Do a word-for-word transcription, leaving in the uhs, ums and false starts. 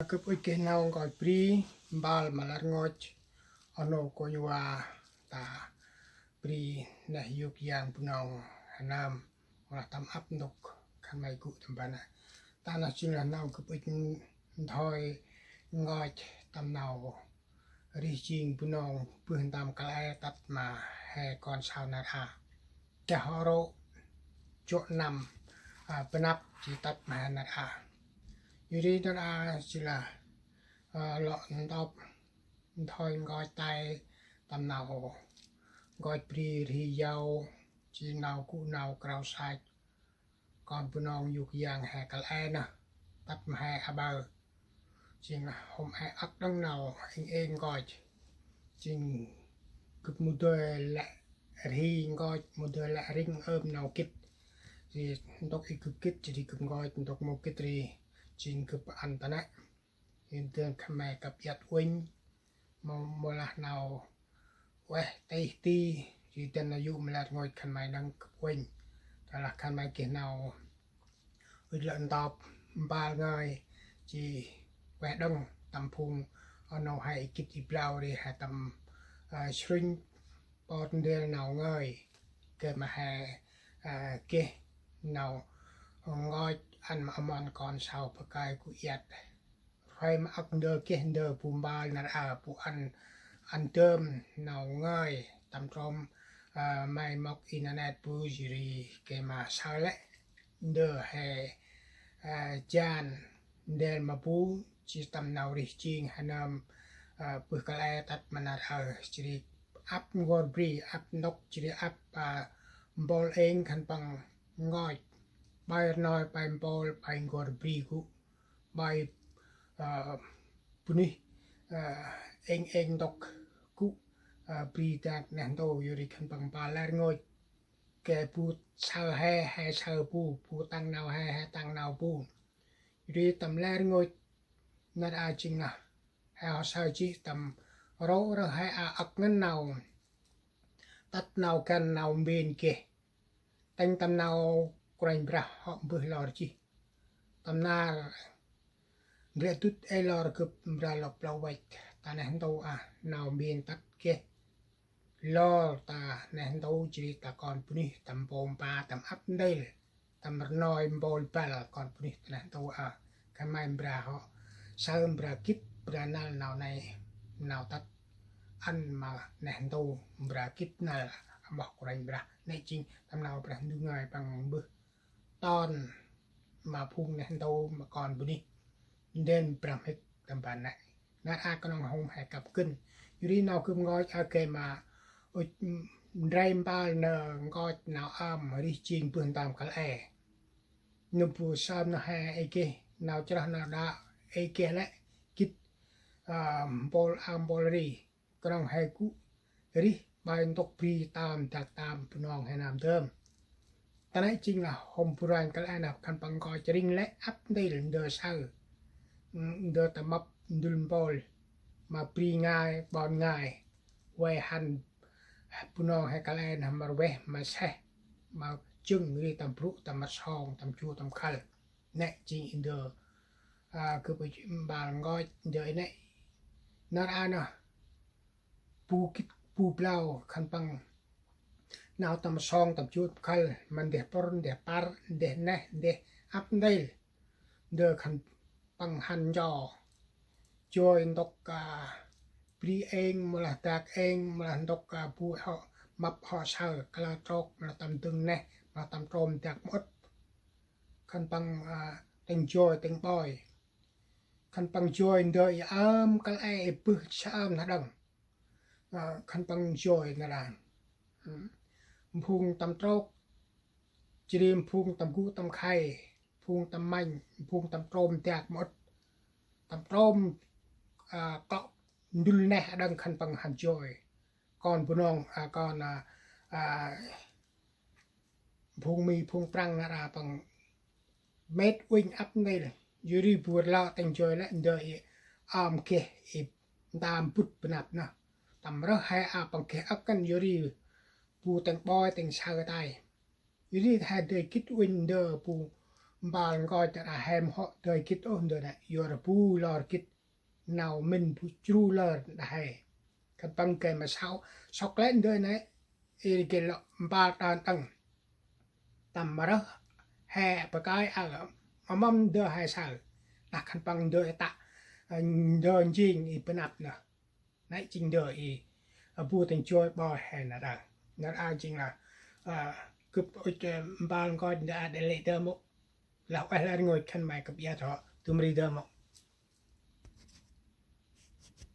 Gâp ŭch geh nau nkoch bri, mbal ma lĕ rngôch, oh nô kônh wa ta bri neh yôk yang Bunong he nơm, mâu lah tâm ăp ntŭk khân may gŭ tâm ban a. Ta nơh jêng lah nau gâp ŭch nthoi nkoch tâm nau rêh jêng Bunong bơh ntơm kăl e tât ma he kon sau nar a. Dah hŏ rô̆ jŏ năm, a, bơnăp jêh tât ma he nar a. Yor ri nar a jêh lah, a, lŏ ntop nthoi nkoch tay tâm nau nkoch bri rêh yau, jêh nau gŭ nau krao sach kon Bunong yôk yang he kăl e nơh, tât ma he aƀaơ. Jêng lah hôm he âk đŏng nau êng êng nkoch. Jêng gâp mâu dơi lĕ rêh nkoch, mâu dơi lĕ rêh ơm nau gĭt. Jêh ntŭk i gâp gĭt, jêh ri gâp nkoch, ntŭk mâu gĭt ri. Jêng gâp ăn ta nĕ. Jêng dơn khân may kăp iăt uănh, mâu, mâu lah nau ueh tih ti, jêh dơn nau yô̆ ma lĕ rngôch khân may năng kăp uănh. Tơ lah khân may geh nau ŭch lŏ ntop mbal ngơi, jêh ueh đŏng tâm phung, oh nô he i gĭt i blau ri he tâm, a, srŭnh pơt ndrel nau ngơi. Geh ma he, a, geh nau nkoch ăn ma amon kon sau bơh kơi gŭ iăt. Rhuay ma âk ndơ geh ndơ bu mbal nar a bu ăn, ăn dơm nau ngơi tâm trôm, a, may mŏk internet bu jêh ri geh ma saơ lĕ ndơ he, a, jan ndrel ma bu jêh tâm nau rêh jêng he nơm, a, bơh kăl e tât ma nar a jêh ri ăp n'gor bri, ăp ntŭk jêh ri ăp, a, mpôl êng khân păng nkoch. Bai rnoi, bai mpôl, bai n'gor bri gŭ. Bai, a, bunuyh, a, êng êng ntŭk gŭ, a, bri dak neh ntu yor ri khân păng mbal lĕ rngôch. Geh bu saơ he, he saơ bu, bu tăng nau he, he tăng nau bu. Yor ri tâm lĕ rngôch nar a jêng nơh he hŏ saơ jêh tâm rô̆ rơh he a âk ngăn nau. Tât nau găn nau mbên geh. Tĭng tâm nau Kôranh Brah hŏ mbơh lor jêh. Tâm nar nglĕ dŭt ê lor gâp mbra lŏk plơ̆ văch ta neh ntu a nau mbên tât geh. Lor ta neh ntu jêh ri ta kon bunuyh tâm mpô mpa tâm ăp ntil. Tâm rnoi mpôl băl kon bunuyh ta neh ntu a. Khân may mbra hŏ saơ mbra gĭt mbra năl nau nây nau tât ăn ma neh ntu mbra gĭt năl amoh Kôranh Brah. Nĕ jêng tâm nau Brah Ndu ngơi păng mbơh ton ma phung neh ntu ma kon bunuyh. Ndrel brah mhĭk tâm ban nĕ. Nar a knŏng hôm he kăp gân. Yor ri nau gâp nkoch a geh ma ŭch ndrel mbal nkoch nau ơm rêh jêng bơh ntơm kăl e. Nơm bu sơm nơh he ê geh nau chroh nau đăo ê geh lĕ gĭt, a, mpôl a mpôl ri. Knŏng he gŭ rêh bai ntŭk bri tơm dak tơm Bunong he nơm dơm. Ta nĕ jêng lah hôm bu ranh kăl e nơh khân păng nkoch ring lĕ ăp ntil ndơ saơ. Ndơ tâm mâp ndŭl mpôl ma bri ngai ƀon ngai. Vay hăn Bunong he kăl e nơh ma rveh ma seh ma jâng ri tâm brŭ tâm mât song tâm chu tâm khăl. Nĕ jêng ndơ, a, gâp ŭch mbal nkoch ndơ i nĕ. Nar a nơh bu gĭt bu blau khân păng nau tâm song tâm chu tâm khăl ma ndeh pŭr ndeh păr ndeh neh ndeh ăp ntil. Ndơ khân păng hăn ncho joi ntŭk, a, bri êng mâu lah dak êng mâu lah ntŭk, a, bu hŏ mâp hŏ saơ kalơ trôk mâu lah tâm dâng neh mâu lah tâm trôm dak mƀŭt. Khân păng, a, tĭng joi tĭng ƀoi. Khân păng joi ndơ i ơm kăl e i bơh sa ơm nơh đŏng. A, khân păng joi nar a. Ưm. Mphung tâm trôk, jêh ri mphung tâm gŭ tâm khay, mphung tâm mănh, mphung tâm trôm dak mƀŭt. Tâm trôm, a, kŏ ndŭl neh đŏng khân păng hăn joi. Kon Bunong, a, kon, a, a, phung Mi phung Prăng nar a păng mĭt uănh ăp ntil. Yor ri bu rlŏ tĭng joi lĕ ndơ i ơm geh i ntơm bŭt bơnăp nơh. Tâm rơh he a păng geh âk ngăn yor ri bu tĭng ƀoi tĭng saơ tay. Yor ri he dơi gĭt uănh ndơ bu Mbal nkoch nđa he mhŏ dơi gĭt ôh ndơ nê, yor bu lor gĭt nau mĭn bu jru lor nđa he. Khân păng gay ma sau sŏk lĕ ndơ nê, i gay lŏ mbal đan tăng. Tâm ma rơh he pakơi a, ma mâm ndơ he saơ. Đah khân păng ndơ tă, ndơ njêng i bơnăp nơh. Nê jêng ndơ i, a, bu tĭng joi ƀoi he nđa. Nđa jêng lah, a, gâp ŭch, a, mbal nkoch nđa a đe lĕ dơ mŏ. Lah ueh lah rngôch khân may kăp iăt hŏ, dŭm ri dơ mŏ.